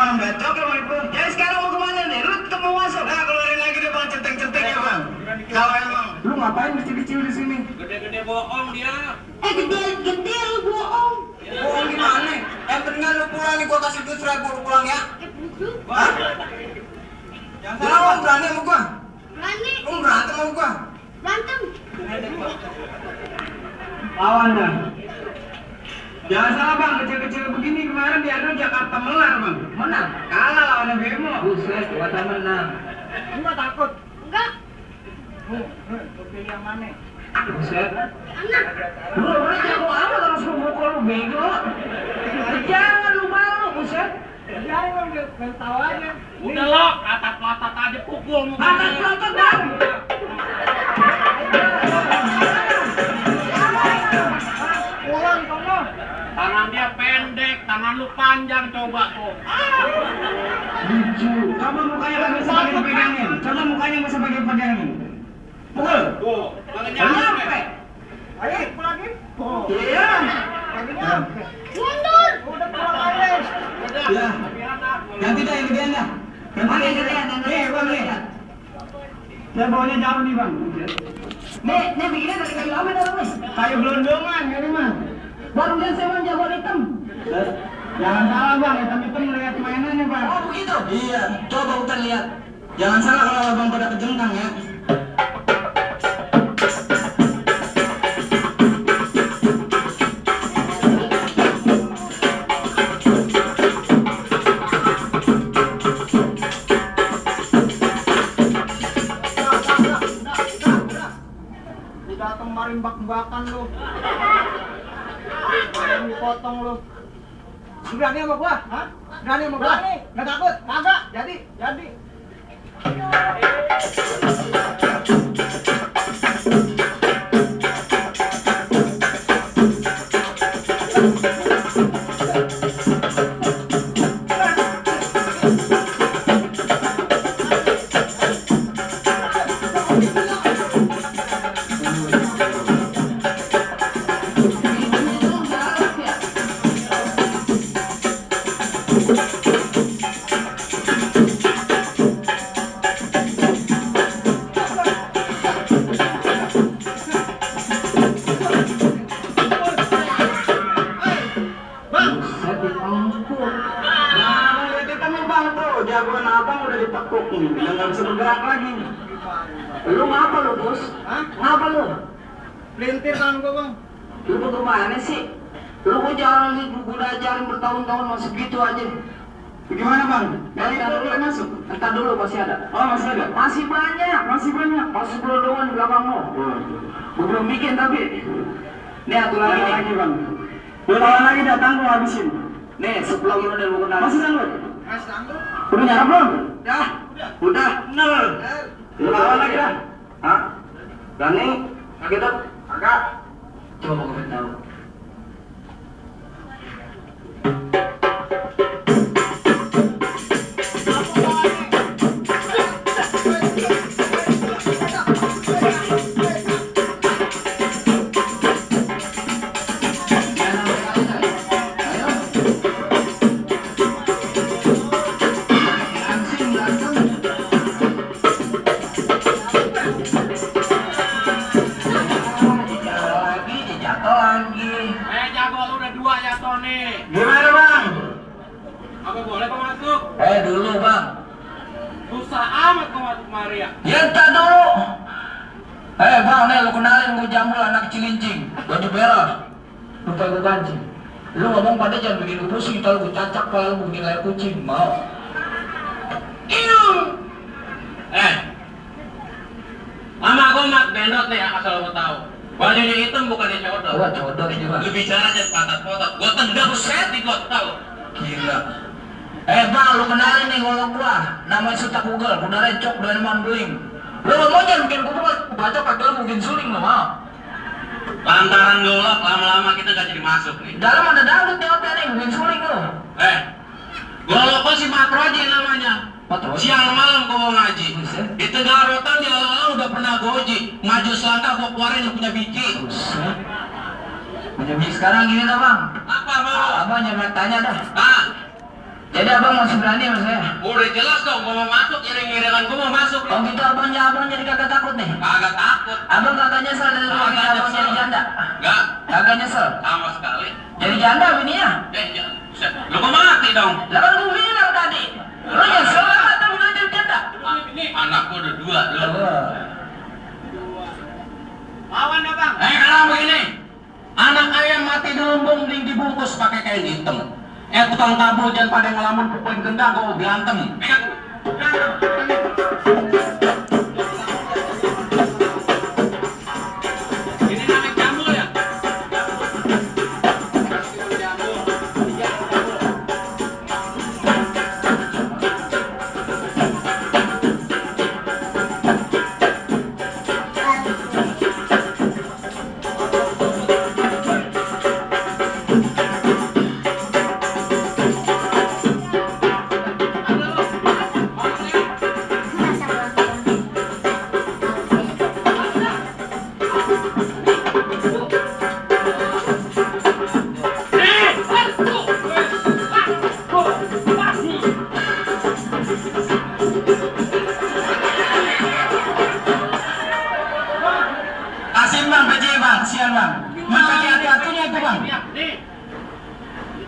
orang bacok ya Bang Ipung. Jadi sekarang mau kemana nih? Lu tetap mau masuk? Nah keluarin lagi deh Bang, centeng-centeng ya Bang. Kalau emang lu ngapain kecil-kecil di sini? Gede-gede bohong dia. Gede lu bohong. Bohong gimana? Yang penting lu pulang nih, gua kasih duit 1.000 lu pulang ya. Hah? Jangan salah Bang, berani sama gua. Berani. Lu berantem sama gua. Berantem. Lawan dah. Jangan salah Bang, kecil-kecil begini kemarin diadu Jakarta melar Bang. Menang? Kalah lawan Bemo. Buset, gua tak menang. Lu gak takut? Enggak. Lu pilih yang mana? Buset. Anak. Lu jago amat harus lu mukul lu bego. Jangan lu malu, buset. Jangan Bang, main tahu aja. Udah lo, katat-katat aja pukul muka. Katat-katat Bang. Pulang kamu. Tangan dia pendek, tangan lu panjang, coba tuh. Lucu. Coba mukanya nggak bisa pakai pegangin. Coba mukanya nggak bisa pakai pegangin. Pukul. Tuh, tangan Nyampe. nyampe. Ayo, pulang lagi. Iya. Lagi nyampe. Mundur. Udah pulang aja. Ya. Ganti dah yang gedean dah. Ganti yang gedean. Nih, Bang nih. Saya bawanya jauh nih Bang. Nih bikinnya dari kayu apa dah Bang? Kayu gelondongan ini mah. Baru lihat saya Bang jagoan hitam. Jangan salah Bang, hitam-hitam melihat mainannya Bang. Oh begitu? Iya, coba kita lihat. Jangan salah kalau abang pada kejengkang ya. Udah kemarin bak-bakan lu. Yang dipotong lu. Berani sama gua? Hah? Berani sama gua? Nggak takut? Kagak. Jadi. Jagoan abang udah ditekuk nih, udah nggak bisa bergerak lagi. Lu ngapa lu bos? Hah? Ngapa lu? Pelintir kan gua Bang. Lu mau kemana sih? Lu kok jalan gua udah ajarin bertahun-tahun masih gitu aja. Gimana Bang? Dari dulu masuk? Entar dulu masih ada. Oh masih ada? Masih banyak. Masih gelondongan di belakang lo. Gua belum bikin tapi. Nih atuh lagi Bang. Lu lawan lagi datang gua habisin. Nih sebelah gimana lu kenal? Masih sanggup? Masih sanggup. Udah nyarap belum? Udah. Bener. Lu lawan lagi dah. Hah? Berani? Kaget dong? Kagak. Coba gua tahu. Jago lu udah 2 jatuh nih. Gimana Bang? Apa boleh kau masuk? Dulu Bang. Susah amat kau masuk kemari ya. Ya entar dulu. Bang, nih lu kenalin gue Jambul anak Cilincing. Baju merah. Lupa gue kancing. Lu ngomong pada jangan bikin gue pusing, kalau gue cacak kalau lu bikin layar kucing. Mau? Mama gue mat bendot nih asal lo tahu. Bajunya hitam bukannya codot. Wah, codot ini Bang. Lu bicara jangan patat-patat. Gua tendang set di gua tahu. Gila. Bang, lu kenalin nih kalau gua. Namanya Suta Google, udah recok dari Mandeling. Lu ngomong jangan bikin gue baca pakai lu bikin suling lu mau. Lantaran golok lama-lama kita gak jadi masuk nih. Dalam ada dangdut nih hotel nih, bikin suling lu. Golok kok si Matro aja namanya. Matro? Siang malam gua mau ngaji. Di Tegal Rotan di awal udah pernah goji. Maju selangkah gua keluarin yang punya biji. Punya biji sekarang gini dah Bang. Apa mau? Abang jangan tanya dah. Jadi abang masih berani sama saya? Udah jelas dong, gua mau masuk, iring-iringan gua mau masuk. Oh gitu abang jadi kagak takut nih? Kagak takut. Abang kagak nyesel dari rumah kita abang jadi janda? Enggak, Kagak nyesel? sama sekali. Jadi janda bininya? Ya, lu kok mati dong? Lah kan gue bilang tadi, lu nyesel lah kata bilang jadi janda? Anak gua udah 2 lu. Lawan abang. Kalau begini, anak ayam mati di lumbung dibungkus pakai kain hitam. Tukang tabu jangan pada ngelamun pukulin gendang, gua berantem. Ini namanya jambul ya? Kasihin bang, PJ bang, kasihan bang. Makanya hati-hatinya itu bang.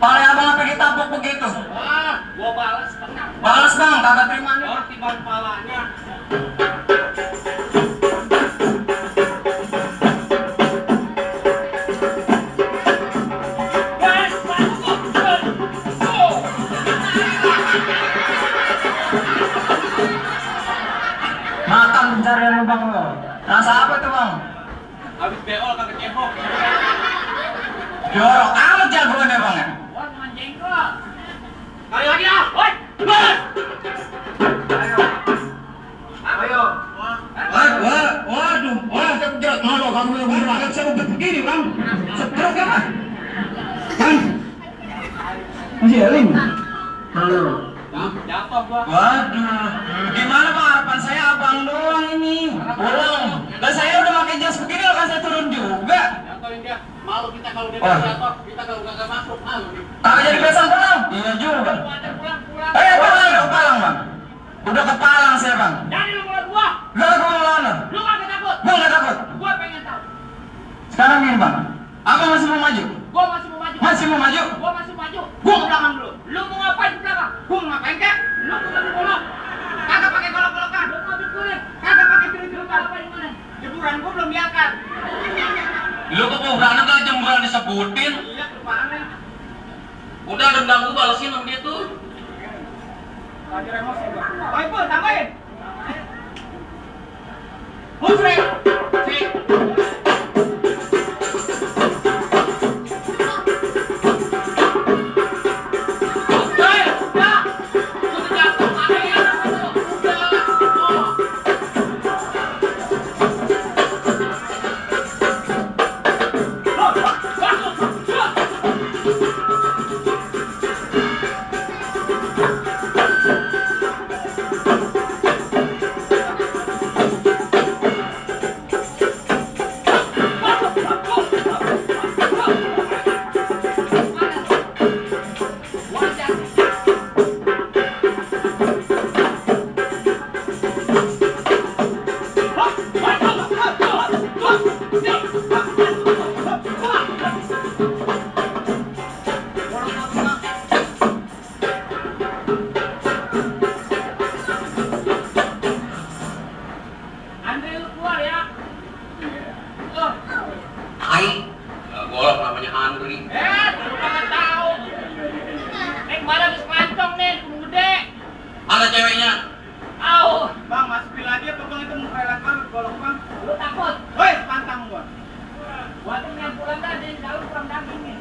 Pala abang apa ditabuk begitu? Gua balas tengah. Balas bang, kagak terima nih. Tiban palanya. Makan pencarian lu bang lo. Rasa apa tuh bang? Habis beol kagak cebok. Jorok amat jagoannya bang ya. Gua dengan jengkol. Kali lagi ah. Woi. Ayo. Waduh, saya kalau kamu yang berangkat saya udah begini bang. Setruk ya bang. Kan? Masih eling? Halo. Jatuh gua. Waduh, gimana bang harapan saya abang doang ini. Pulang. Lah saya udah pakai jas begini kan saya turun juga. Jatuhin dia. Malu kita kalau dia Wah. jatuh, kita kalau nggak masuk malu nih. Kagak jadi besan pulang. Iya juga. Pulang. Pulang udah kepalang bang. Udah kepalang saya bang. Jadi lu ngeliat gua. Gak gua mau mana? Lu kagak takut. Gua nggak takut. Gua pengen tahu. Sekarang ini bang, abang masih mau maju? Gua masih mau maju. Masih mau maju? Gua masih maju. Gua ke belakang dulu. Lu mau ngapain ke belakang? Gua mau ngapain kek? Lu mau ngambil golok. Kagak pakai golok-golokan. Lu ngambil kulit. Kagak pakai jerukan. Apa di mana? Jemuran gua belum diangkat. Lu kok mau beranak aja jemuran disebutin? Iya, kepaannya. Udah dendam gua balesin sama dia tuh. Lagi emosi gua. Oh, Ibu, tambahin. Putri. Sik. Andre lu keluar ya. Hai. Golok namanya Andri. Lu kagak tahu. Kemarin habis kelancong nih, gede. Ada ceweknya. Au. Bang, masukin lagi apa bang itu muka banget golok bang. Lu takut? Woi, pantang gua. Gua tuh yang pulang tadi di dalam kurang daging nih.